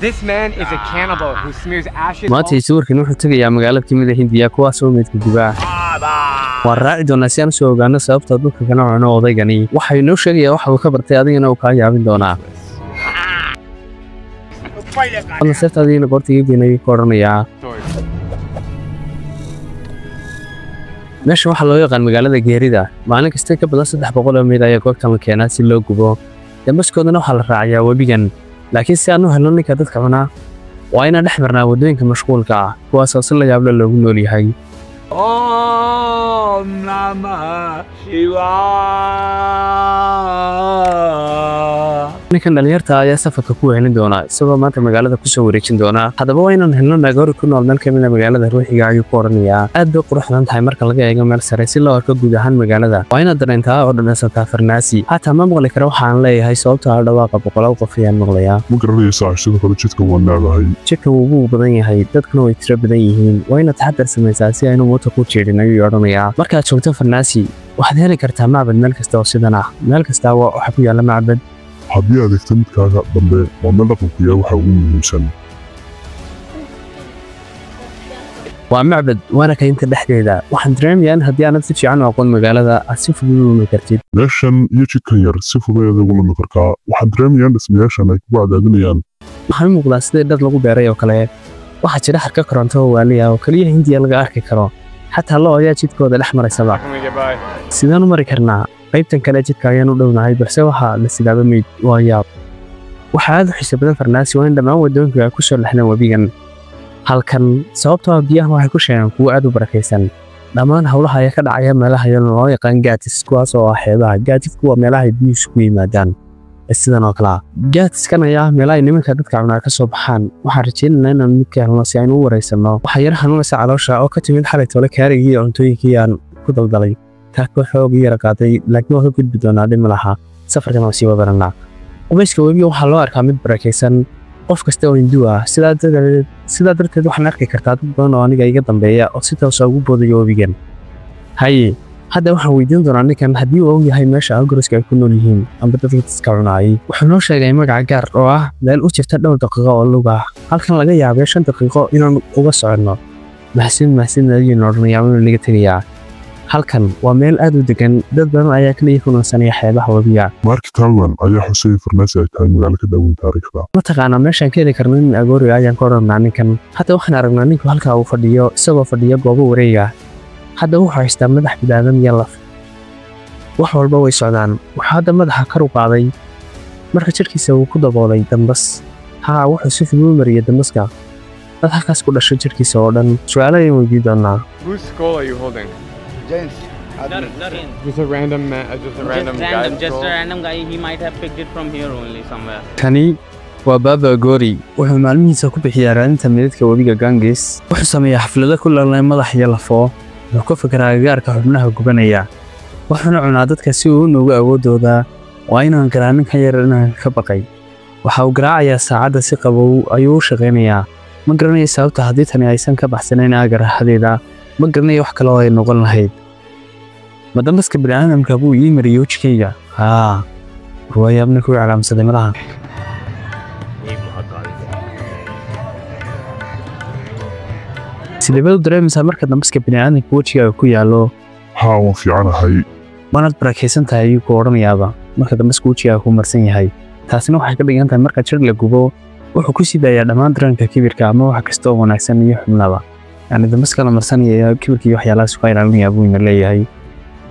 This man is a cannibal who smears ashes. Maanta sawirkan wuxuu tegayaa magaalada kamid ah Hindiya, kuwaas oo meydka gubaa. Waan raaci doonaa si aan usoo ogaano sababta dhulka kana cuno odaygani. Waxa inoo sheegayaa waxa uu ka bartay, adigana uu kaa yaabin doonaa. Fadlan seeftaadiina goorta iga geyn, ayuu ka odhanayaa. Meeshan waxaa loo yaqaan magaalada geerida. Maalin kasta ka badan 300 oo meyd ayaa goobtan la keenaa si loo gubo. Dambaskoodana waxaa la raacayaa webigan. Laakiin si aan u helno ninka dadka cunaa, waa inaan dhex marnaa waddooyinka mashquulka ah, kuwaasoo si la yaable loogu nool yahay. Om Namah Shivaya. Ninkan dhalinyarta ayaa safarka ku wehelin doona, isagoo maanta magaalada kusoo wareejin doona. Haddaba waa inaan helno Aghori ku nool meel ka mid a magaalada ruuxiga, ayuu ku odhanayaa. Aad bay qurux badan tahay marka laga eego meel sare si loo arko guud ahaan magaalada. Waa inaad dareentaa oo dhadhansataa Varanasi. Xataa ma maqli karo waxa aan leeyahay, sababtoo ah dhawaaqa boqolaal qof ayaan maqlayaa. Ma garanaysaa, sidoo kale jidkan waan leedahay. Jidkan wuu ugu badan yahay, dadkuna way tiro badan yihiin. Waa inaad taxadar samaysaa si aynu mooto ku jeedhin, ayuu odhanayaa. Markaad joogto Varanasi, waxaad heli kartaa macbad meel kasta oo sidan ah. Meel kasta waa waxa ku yaalla macbad. Haddii adeegto midkaaga dambe, waa meel dhaqanku yahay waxa ugu muhiimsan. Waa macbad, waana kaynta dhexdeeda. Waxaan dareemayaa in haddii aanad si fiican u aqoon magaalada, aad si fudud u lumi kartid. Meeshan iyo jidkan yar si fudud ayaad ugu lumi kartaa. Waxaan dareemayaa in dhismayaashan ay kugu cadaadinayaan. Waxaa u muuqdaa sidii dhar lagu beeray oo kale. Waxaa jira xarka koronto oo waali ah oo keliya Hindiya laga arki karo. Xataa lo ayaa jidkooda dhex maraysaba. How can we get by? Sidaan u mari karnaa? Qaybtan kale jidka ayaan u dhownahay, balse waxaa la sidaaba meyd. Waa yaab. Waxaa aad u xiiso badan Varanasi waa in dhammaan waddooyinku ay ku soo lexdaan webigan halkan, sababtoo ah biyaha waxay ku sheegaan kuwo aad u barakaysan. Dhammaan howlaha ayaa ka dhacaya meelaha loo yaqaan ghats, kuwaas oo ah xeebaha. Ghatsku waa meelaha ay biyuhu isugu yimaadaan sidan oo kale ah. Ghatskan ayaa ah meelaha ay nimanka dadka cunaa ka soo baxaan. Waxaan rajaynaynaa inaan mid ka helno si aynu u wareysanno. Waxaa yar xanuunaysa caloosha oo ka timid xalay tole kaarigii iyo cuntooyinkii aan ku daldalay. Taako xoog yara qaaday, laakiin waan ka gudbi doonaa, dhib ma laha. Safarkan waan sii wadaranaa. Qubayska webiga waxaa loo arkaa mid barakaysan qof kasta oo Hinduu ah. Sidaa darteed waxaan arki kartaa dad badan oo aniga iga dambeeya oo si toosa ugu boodaya webigan. Haye, hadda waxaan weydiin doonaa ninkan haddii uu og yahay meesha Aghoriska ay ku nool yihiin amba dadka dadka cunaayay. Wuxuu noo sheegay magaca gaar oo ah meel u jirta dhowr daqiiqo oo lug ah, halkan laga yaabay 5 daqiiqo inaan uga soconno. Mahsin, mahsin, ayaynu odhanayaa, inuu naga tegayaa. Halkan waa meel aad u degan. Dad badan ayaa kaliya ku noolsanaya xeebaha webiga. Mark Twain ayaa xusay in Varanasi ay tahay magaalo ka daaweyn taariikhda. Ma taqaanaa meeshaan ka heli karno nin Aghori ayaan ka odhanaa ninkan. Hadda waxaan aragnaa ninku halkaa uu fadhiyo, isagoo fadhiyo goobo wareega. Hadda wuxuu haystaa madax bidaadan iyo laf. Wax walba way socdaan. Wuxuu hadda madaxa kar u qaaday marka jidhkiisa uu ku daboolay dambas. Haa, wuxuu si fudud u mariyay dambaska. Dad halkaas ku dhashay jidhkiisa oo dhan. Su'aalo ayaan weydiin doonaa. Whose skull are you holding? Jains. Just a random man, just a random Just random, guy's just skull? a random guy. He might have picked it from here only somewhere. Kani waa Baba Aghori. Wuxuu maalmihiisa ku bixiyaa raadinta meydadka webiga Ganges. Wuxuu sameeyaa xaflado ku lalay madax iyo lafo. Wuxuu ka fikiraa agagaarka xubnaha gubanaya, wuxuuna cunaa dadka si uu u nuugo awooddooda. Waa inaan garaa ninkan yar inaan ka baqay. Waxa uu garaacayaa saacadda, si qabow ayuu u shaqaynayaa. Ma garanayo sababta. Haddii tani aysan ka baxsanayn aagga raaxadeeda, ma garanayo wax kale oo ay noqon lahayd. Ma dambaska bini'aadamka buu ii mariyey wejigayga? Haa, ruwayaabna ku calaamsaday malaha. Sideebad u dareemaysaa marka dambaska bini'aadamka wejigaaga ku yaallo? Haa, waan fiicanahay. Waanaad barakaysan tahay, ayuu ku odhanayaaba marka dambaska wejigaaga ku marsan yahay. Taasina waxay ka dhigan tahay marka jir la gubo, wuxuu ku sii daayaa dhammaan dareenka kibirka ama wax kasta oo wanaagsan iyo xubnaba. Yacni dambaska la marsanaya kibirka iyo waxyaalahaas ka ilaalinayaa, buu ina leeyahay.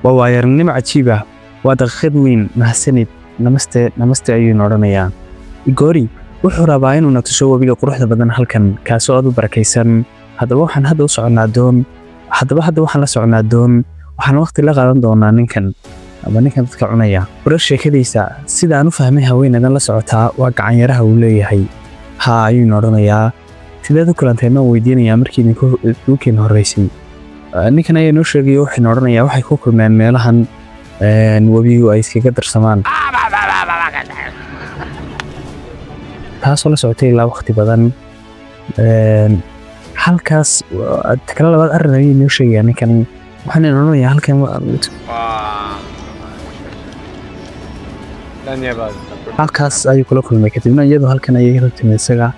Waa waayaranimo cajiib ah. Waa daqiiqad weyn. Mahadsanid, namaste, namaste, ayuu ina odhanayaa. Aghori wuxuu rabaa inuu na tuso webiga quruxda badan halkan, kaasoo aad u barakaysan. Haddaba waxaan hadda u soconnaa doon. Haddaba hadda waxaan la soconnaa doon. Waxaan waqti la qaadan doonaa ninkan ama ninkan dadka cunaya. Warar sheekadiisa sidaan u fahmay, haweeneydan la socotaa waa gacanyaraha uu leeyahay. Haa, ayuuna odhanayaa. Sideed u kulantay, ma weydiinayaa markii idinku keen horreysay? Ninkan ayaa inoo sheegaya. Waxayna odhanayaa waxay ku kulmeen meelahan webigu ay iskaga darsamaan, taasoo la socotay ilaa waqti badan. Halkaas kala labaad arrin ayuu inoo sheegayaa ninkan. Waxaan odhanayaa halkan Dhanyabad. Halkaas ayuu kula kulmay, kadibna iyadoo halkan ayay la timi isaga.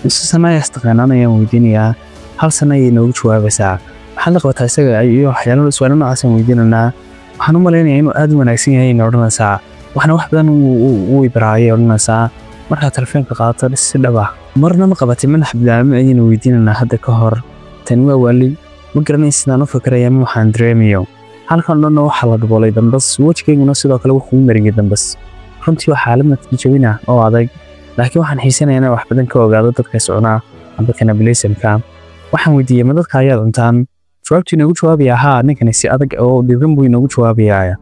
Mise sana ayaa istaqaanaan ayaan weydiinayaa. 1 sano ayay noogu jawaabaysaa. Maxaad la qabataa isaga iyo waxyaalo su'aalo noocaas aan weydiinanaa. Waxaan u malaynayaa inuu aad u wanaagsan yahay ayayna odhanaysaa. Waxna wax badan uu ibaraa ayay odhanaysaa. Markaad telefoonka qaadato si dhab ah. Marna ma qabatay madax bini'aadam ayaynu weydiinanaa hadda ka hor. Tani waa waali. Ma garanayn sidaan u fikiraya ama waxaan dareemayo. Halkan dhanna waxaa la daboolay dambas, wejigayguna sidoo kale wuxuu u mariyay dambas. Runtii waa xaalad natiijooyin ah oo adag, laakiin waxaan xiisanayaa inaan wax badan ka ogaado dadka socnaa amba cannibalism-ka. Waxaan weydiiyey ma dadka ayaad cuntaan? Jawaabtuu inoogu jawaabayaa haa, ninkani si adag oo dhiiran buu inoogu jawaabayaa.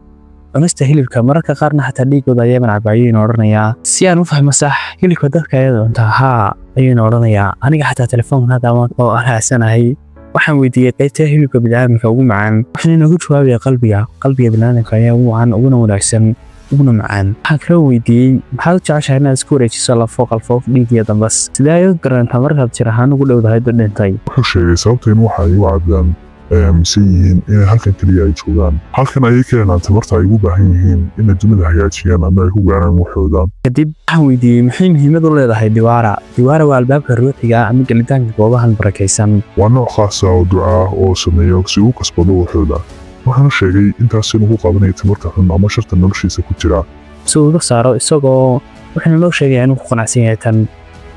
Cunista hilibka mararka qaarna xataa dhiigooda ayaaban cabaayay inuu odhanayaa. Si aan u fahmo sax, hilibka dadka ayaad cuntaa haa ayuu inoo odhanayaa. Aniga xataa telefoonkan hadda waan oo raacsanahay. Waxaan weydiiyey qaybta hilibka bini'aadamka ugu macaan. Wuxuuna inoogu jawaabayaa qalbiga. Qalbiga bini'aadamka ayaa ugu wacan, uguna wanaagsan, uguna macaan. Waxaan kaloo weydiiyey maxaad u jeceshahay inaad isku wareejiso lafo, qalfoof, dhiig iyo dambas? Sidee ayaad u garantaa markaad jir ahaan ugu dhowdahay dad dhintay? Wuxuu sheegay sababta in waxa ay u cabdaan ay aaminsan yihiin inay halkan keliya ay joogaan. Halkan ayay ka helaan tamarta ay ugu baahan yihiin inay dunida hagaajiyaan ama ay ku gaaraan waxooda. Kadib waxaan weydiiyey maxay muhiimad u leedahay Diwara? Diwara waa albaabka ruuxiga ah ama gelitaanka goobahan barakaysan. Waa nooc khaas ah oo duca ah oo sameeyo si uu u kasbado waxooda. Waxaana sheegay intaas inuu ku qabanayo tamarta xun ama sharta noloshiisa ku jira. Si uu uga saaro isagoo wuxuuna loo sheegayaa inuu ku qanacsan yahay tan.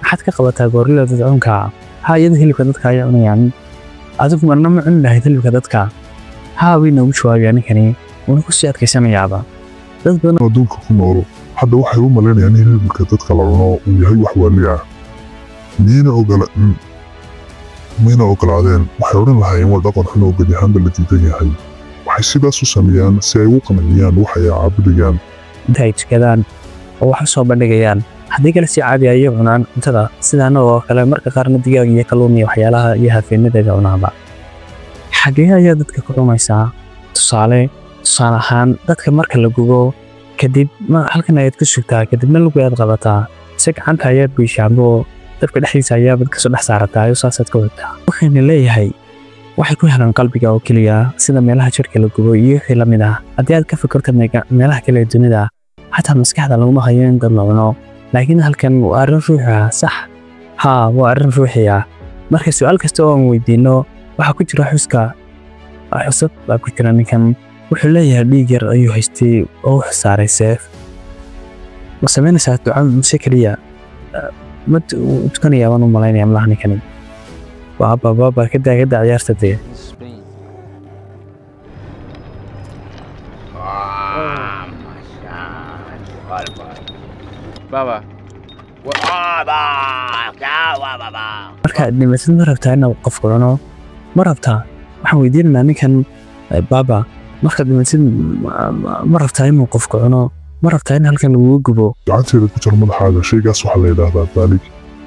Maxaad ka qabataa goorila dadcunka? Haa, iyada hilibka dadka ayay cunayaan. Adigu marna ma cuni lahayd hilibka dadka? Haa, way noogu jawaabayaa ninkani, wuuna ku sii adkaysanayaaba. Dad badan adduunka ku nool hadda waxay u malaynayaan in hilibka dadka la cuno uu yahay wax waali ah. Miyayna ogola mayna ogolaadeen, waxay odhan lahaayeen waa dhaqan xun oo gebi ahaanba la diidan yahay. Waxay sidaas u sameeyaan si ay ugu qanciyaan waxa ay caabudayaan. Inta ay tukadaan oo wax u soo bandhigayaan. Haddii kale si caadi ah ayay cunaan cuntada, sida annagoo kale marka qaarna digaag iyo kalluun iyo waxyaalaha iyo hafeenada ay cunaanba. Xagee ayaa dadka ku cunaysaa? Tusaale ahaan dadka marka la gubo kadib halkan ayaad ku sugtaa, kadibna lugu ayaad qabataa. Si gacanta ayaad goyshaanbo dabka dhexdiisa ayaad kasoo dhex saarataa oo saasaad ka wadataa. Waxayna leeyahay waxay ku helaan qalbiga oo keliya, sida meelaha jirka la gubo iyo wixii la mid ah. Haddii aad ka fikirto meelaha kale ee dunida, xataa maskaxda laguma hayo in dad la cuno. Laakiin halkan waa arrin ruuxi ah, sax? Haa, waa arrin ruuxi ah. Marka su'aal kasta oo aan weydiino, waxaa ku jira xuska. Xusad baa ku jira ninkan. Wuxuu leeyahay dhiig yar ayuu haystay oo wuxuu saaray seef. Ma samaynaysaa duco mise keliya? Ma tukanayaa baan u malaynayaa malaha ninkani. Baaba baaba ka daa ciyaarta dee. He's praying. Baba. Markaad dhimatid ma rabtaa inaad qofku cuno? Ma rabtaa? Waxaan weydiinaynaa ninkan baaba, markaad dhimatid ma rabtaa inuu qofku cuno? Ma rabtaa in halkan lagugu gubo? Gacanteeda ku jar madaxaaga, shaygaas waxaa la yidhaahdaa baalig,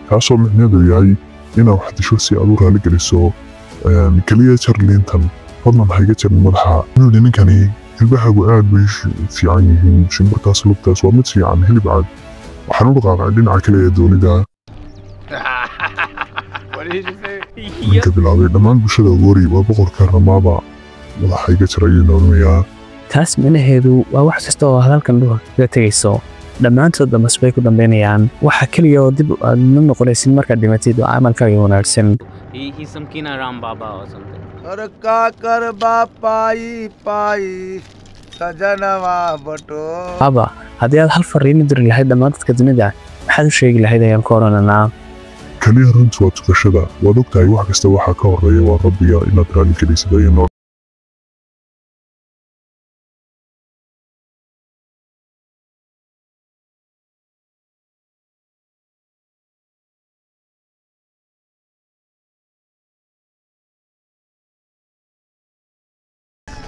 kaasoo micnaheedu yahay inaad wax disho si aad u raali geliso. Keliya jar liintan, fadlan ha iga jarin madaxa. Wuxuu yidhi ninkani hilbahaagu aad bay fiican yihiin, shimbirtaas lugtaas waa mid fiican, hilib cad. Waxaan u dhaqaaqay dhinaca kale ee doonida. What did he just say? Ninka bilaabay dhammaan bulshada Gori waa boqorka Ramaaba. Madaxa iga jar ayuu noolinayaa. Taas micnaheedu waa wax kasta oo hadalkan dhulka kaga tegayso. Dhammaantood dambas bay ku dambeynayaan. Waxa keliya oo dib aad la noqonaysid markaad dhimatid waa camalkaaga wanaagsan. He's some Kinaram Baba or something. अरे का करबा पाई पाई सजनवा बटो. Baaba, haddii aad hal fariin u diri lahayd dhammaan dadka dunida, maxaad u sheegi lahayd ayaan ku odhananaa. Kaliya runtu waa tukashada. Waad ogtahay wax kasta waxaa ka horeeya waa rabbiga inaad raali gelisid ayuu noo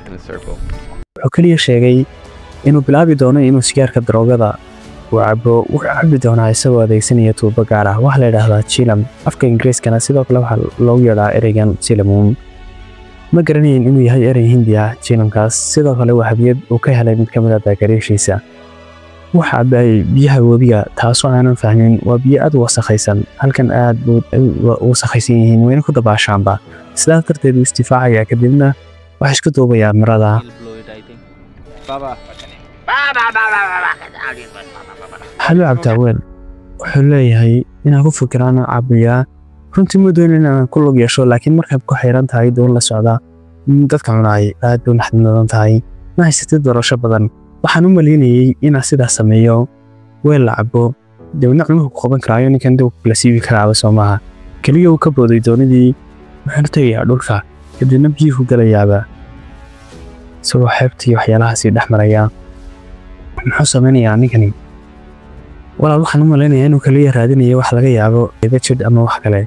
In a circle. Wuxuu kaliya sheegay inuu bilaabi doono inuu sigaarka daroogada uu cabo. Wuxuu cabi doonaa isagoo adeegsanaya tuubo gaar ah. Waxaa la yidhaahdaa chilam. Afka Ingiriiskana sidoo kale waxaa loogu yeedhaa ereygan chilamuun. Ma garanayn inuu yahay erey Hindi ah chilamkaas. Sidoo kale waa hadiyad uu ka helay mid ka mid ah taageerayaashiisa. Wuxuu cabayay biyaha webiga, taasoo aanan fahmin. Waa biyo aad u wasakhaysan. Halkan aad buu u wasakhaysan yihiin, wayna ku dabaashaanba. Sidaas darteed wuu isdifaacayaa, kadibna waxaa isku duubayaa mirada. He'll blow it, I think. Baba. Maxaad u cabtaa weel? Wuxuu leeyahay Inaan ku fikiraan cabiyaa runtii ma doonin inaan ku lug yeesho, laakiin markaad ku xayran tahay doon la socda dadka cunaay aad bay u naxdin badan tahay. Ma haysatid doorasho badan. Waxaan u malaynayay inaan sidaas sameeyo, weel la cabo, dabeedna cunuhu ku qaban karaayo ninkan dib kula siibi karaaba soo maaha. Keliya uu ka booday doonidii, wuxuuna tegayaa dhulka, kadibna biyuhu galayaaba isagoo xeebtii waxyaalahaasii dhex maraya. Muxuu sameynayaa ninkani? Walaal, waxaan u malaynayaa inuu kaliya raadinayo wax laga yaabo eeda jidh ama wax kale.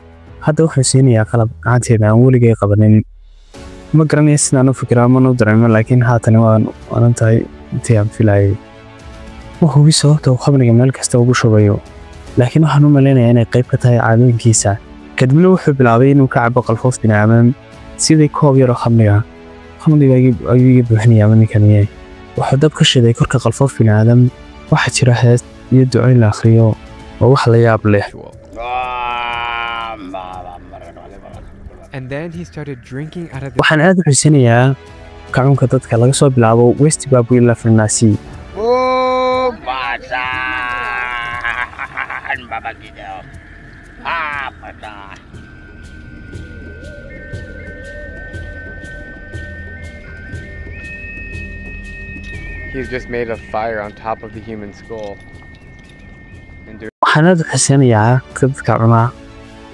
Hadda wuxuu siinayaa qalab gacanteeda aan weligay qabanin. Ma garanayo sidaan u fikiraa mana u dareemo, laakiin haatan waan waanan tahay intii aan filayay. Ma hubi sababta uu khamriga meel kasta ugu shubayo, laakiin waxaan u malaynayaa inay qayb ka tahay caadooyinkiisa. Kadibna wuxuu bilaabay inuu ka cabo qalfoof bini'aadan sidii koob yar oo khamriga. Khamriga ayuu iga buuxinayaa ninkani. Wuxuu dab ka shiday korka qalfoof bini'aadam. Waxaa jira hees iyo ducooyin la akhriyo oo wax la yaab leh. Ritual. And then he started drinking out of the Waxaan aad u xiisanayaa kacunka dadka laga soo bilaabo West Babwi ilaa Farnasi. ओ बासान बाबा की जय हो। हाँ पता। He's just made a fire on top of the human skull. And doing Waxaan aad u xiisanayaa dadka cunaa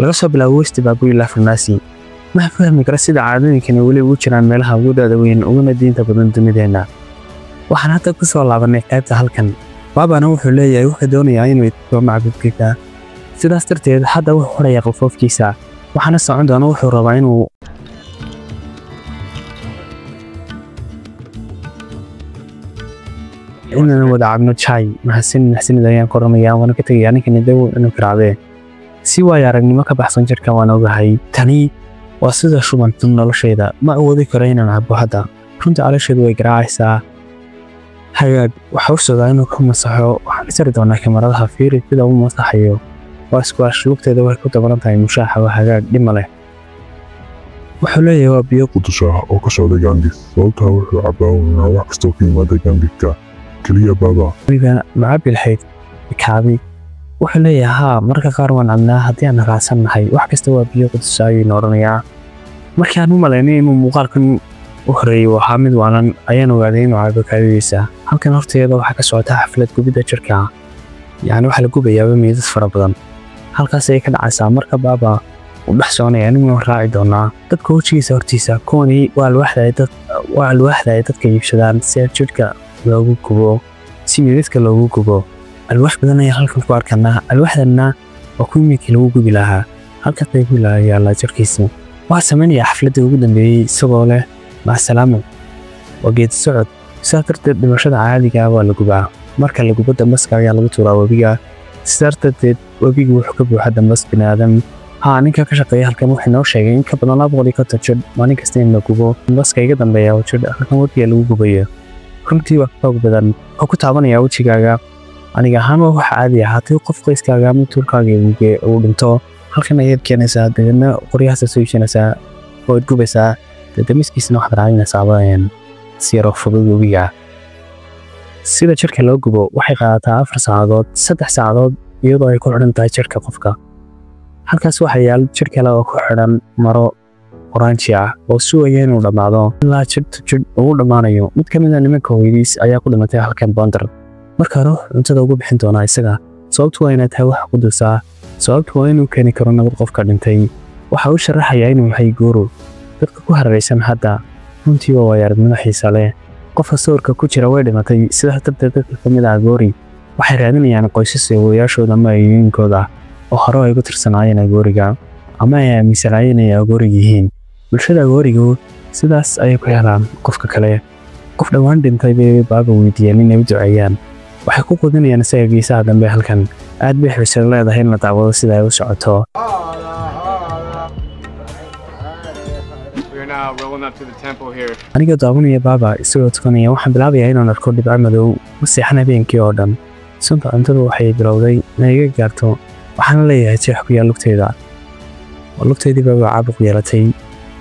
laga soo bilaabo West Babwi ilaa Farnasi. Ma fahmi kara sida caadooyinkani weli ugu jiraan meelaha ugu da'da weyn uguna diinta badan dunideenna. Waxaan hadda ku soo laabanay qaybta halkan. Baabana wuxuu leeyahay wuxuu doonayaa inuu ituso macbudkiisa. Sidaas darteed hadda wuxuu xurayaa qalfoofkiisa, waxaana socon doona wuxuu rabaa inuu inaan wada cabno chai. Mahadsan mahadsanid ayaan koranayaa, waana ka tegayaa ninkani dawo inuu karaabee. Si waayo aragnimo ka baxsan jirka waan ogahay. Tani waa sida shubantan noloshayda. Ma awoodi karo inaan cabo hadda. Runtii caloosheedu way garaacaysaa. Hagaag, waxa u socdaa inuu ku masaxo. Waxaan isari doonaa kamaradaha, fiiri sida uu masaxayo. Waa squash, lugteeda way ku dabalan tahay mushaaxa. Waa hagaag, dhima leh. Wuxuu leeyahay waa biyo Qudus ah oo ka socda Ganges, sababtaa wuxuu cabaa uu cunaa wax kastoo ka yimaada Gangiska. Keliya Baba weliba ma cabi lahayd kaabi? Wuxuu leeyahay haa, marka qaar waan cabnaa haddii aan raacsannahay. Wax kasta waa biyo qudus ayuu oranayaa. Markaan u malaynay inuu muuqaalkan u horeeyay uu ahaa mid waalan, ayaan ogaaday inuu cabo kaadidiisa. Halkan horteeda waxaa ka socota xaflad gubidda jirka, yacni waxaa la gubayaaba meydad fara badan. Halkaas ayay ka dhacaysaa. Marka Baaba uu dhex soconaya, aniguna waan raaci doonaa dadka wejigiisa hortiisa. Kuwani waa alwaaxda ay dad waa alwaaxda ay dadka iibsadaan si jidhka loogu gubo, si meydadka loogu gubo. Alwaax badan ayaa halkan ku arkanaa. Alwaaxdanna waa kuwii meydkii lagu gubi lahaa. Halkaas ay ku yaallaa jirkiisa. Waxaa samaynayaa xafladdii ugu dambeeyey isagoo leh macsalaamo. Waa geedi socod. Sidaas darteed dhimashada caadiga ah waa la gubaa. Marka la gubo, dambaska ayaa lagu tuuraa webiga. Sidaas darteed webigu wuxuu ka buuxa dambas bini'aadam. Haa, ninka ka shaqeeya halkan wuxuu inoo sheegay in ka badan 250 jidh maalin kasta in la gubo. Dambaska iga dambeeya oo jidh halkan webiga lagu gubayo runtii waa xoog badan. Wuxuu ku taabanayaa wejigaaga. Aniga ahaan waa wax caadi ah haddii qof qoyskaaga ama tuulkaaga uu dhinto, halkan ayaad keenaysaa, dabeedna qoryahaas soo iibsanaysaa waad gubaysaa, damiskiisana waxaad raacinaysaa si yaroo fudud webiga. Sida jirka loo gubo waxay qaadataa 4 saacadood, 3 saacadood, iyadoo ay ku xidhan tahay jirka qofka. Halkaas waxaa yaal jir kale oo ku xidhan maro oranji ah oo sugaya inuu dhammaado ilaa jidh jidh ugu dhammaanayo. Mid ka mid ah nimanka hooyadiis ayaa ku dhimatay halkan bondar. Marka hore wuxuu cuntada ugu bixin doonaa isaga. Sababtu waa inay tahay wax qudusaa. Sababtu waa inuu keeni karo nabad qofka dhintay. Waxa uu sharaxayaa inuu yahay guru. Dadka ku hareeraysan hadda runtii waa waayo-aragnimo xiisa leh. Qofka sawirka ku jira way dhimatay, sidaas darteed dadka ka mid ah goori waxay raadinayaan qoysas awowayaashooda ama ayeeyooyinkooda oo hore ay ugu tirsanaayeen agooriga ama ay aaminsanaayeen inay agooriga yihiin. Bulshada agoorigu sidaas ayay ku helaan qofka kale. Qof dhowaan dhintay bay Baaba weydiiyeen inay u duceeyaan. Waxay ku quudinayaan isaga geesaha dambe halkan. Aad bay xiiso leedahay in la daawado sida ay u socoto. We are now rolling up to the temple here. Anigoo daawanaya Baaba isagoo tukanaya, waxaan bilaabayaa inaan arko dhibco madow. Ma seexan habeenkii oo dhan. Sunta cuntadu waxay bilowday inay iga gaarto. Waxaana leeyahay jeex ku yaal lugtayda. Waa lugtaydii baaba caabuq yeelatay.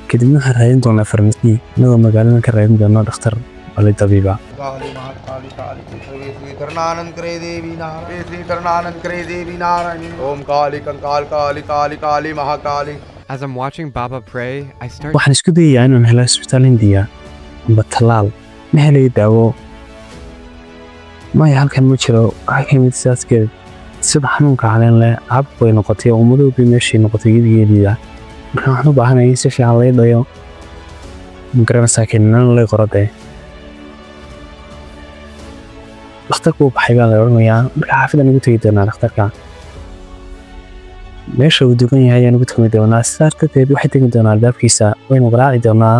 Kadibna waxaan raadin doonaa farmasi, inagoo magaaladan ka raadin doona dhakhtar bali dabiiba. Kali Mahakali Kali Sarveswari. Tarananand करे देवी नारायणी श्री Tarananand करे देवी नारायणी ओम काली कंकाल काली काली काली Mahakali. As I'm watching Baba pray, I start Waxaan isku dayayaa inaan helo isbitaal Hindiya amba tallaal. Ma helayo daawo. Maya, halkan ma jiro. Waxaa ka yimid sidaas geed sida xanuunka caleen leh, caabuq bay noqotay oo madowbay meeshii noqotay gebigeediida. Marka waxaan u baahanahay in si fiican lay dhayo, magaranaysaa, kiniinana lay qoro dee. Dhakhtarku wuu baxay baa la odhanayaa. Marka xaafadaan ugu tegi doonaa dhakhtarka, meesha uu dugan yahay ayaan ugu tegi doonaa. Sidaas darteed waxay tegi doonaa albaabkiisa, waynu qaraaci doonaa.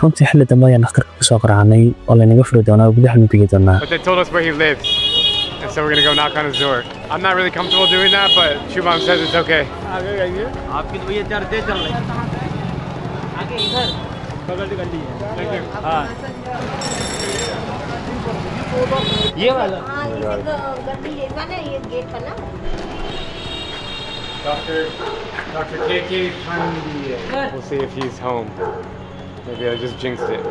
Runtii xilli dambe ayaan dhakhtarka kusoo qaraacnay oo laynaga furi doonaa oo gudaha nu tegi doonaa. But they told us where he lives. And so we're gonna go knock on his door. I'm not really comfortable doing that, but Shubham says it's okay. आपकी तो भैया चार तेज चल रही आगे इधर बगल से गली है। Thank you. हाँ, ये वाला। हाँ, ये गड्डी जैसा ना, ये गेट बना। Dr. KK Pandey. We'll see if he's home. Maybe I just jinxed it.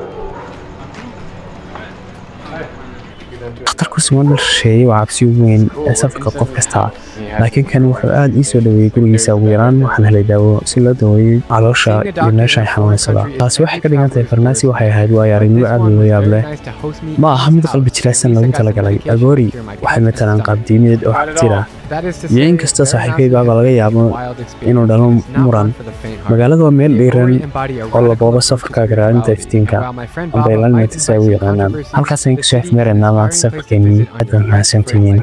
Dhakhtarku simo dhal shisheeyey waa cabsi ugu weyn ee safarka qof kasta, laakiin kan wuxuu aad ii soo dhoweeyey gurigiisa. Ugu yaraan waxaan helay daawo si loo daweeyo caloosha iyo meesha ay xanuunaysaba. Taasi waxay ka dhigan tahay Varanasi waxay ahayd waayo aragnimo aad loo yaab leh. Ma aha mid qalbi jilicsan loogu talagalay. Aghori waxay matalaan qaab diimeed oo xagjir ah, iyo inkastoo saaxiibkay Baaba laga yaabo inuu dhalo muran. Magaaladu waa meel dhiiran oo la boobo safarkaaga raadinta iftiinka amba enlightenment si ay u yaqaanaan. Halkaas ayaan kusoo afmeeraynaa maanta safarkeenii. Aad baan mahadsantihiin.